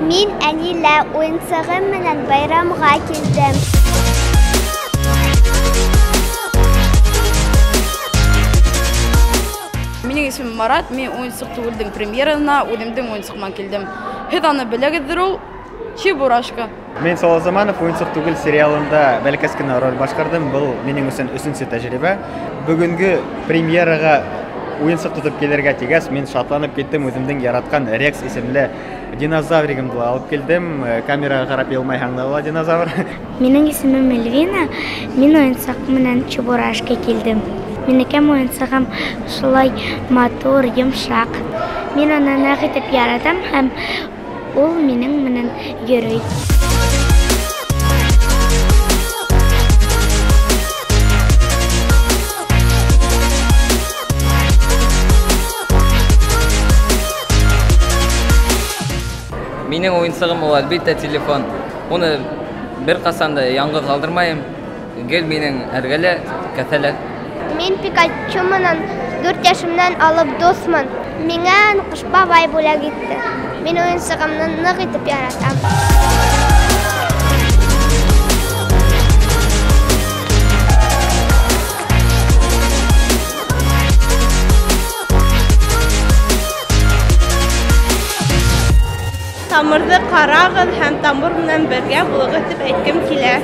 Мин Әнилә, уйынсығым менән байрамға килдем. Минең исемем Марат, мин «Уйынсыҡ түгелдең» премьераһына үҙемдең уйынсығыма килдем. Һеҙ аны беләгеҙҙер ул, Чебурашка. Мин Салауат Заманов, «Уйынсыҡ түгел» сериалында бәләкәс кенә роль башҡарҙым. Был минең өсөн өсөнсө тәжрибә. Бөгөнгө премьераға уйынсыҡ тотоп килергә тигәс, мин шатланып киттем, үҙемдең яратҡан Рекс исемле динозавригымды алып килдем. Камераға ҡарап йылмайһаң да була динозавр. Минең исемем Эльвина, мин уйынсыҡ менән Чебурашка килдем. Минекем уйынсығым шулай матур, йомшаҡ. Мин уны ныҡ итеп яратам һәм ул минең менән йөрөй. Минең уйынсығым ул, әлбиттә, телефон. Уны бер ҡасан да яңғыҙ ҡалдырмайым. Гел минең эргәлә, кеҫәлә. Мин Пикачу менән 4 йәшемдән алып дуҫмын. Миңә Ҡыш бабай бүләк итте. Мин уйынсығымды ныҡ итеп яратам. Тамырҙы ҡарағыҙ һәм тамыр менән бергә булығыҙ тип әйткем килә.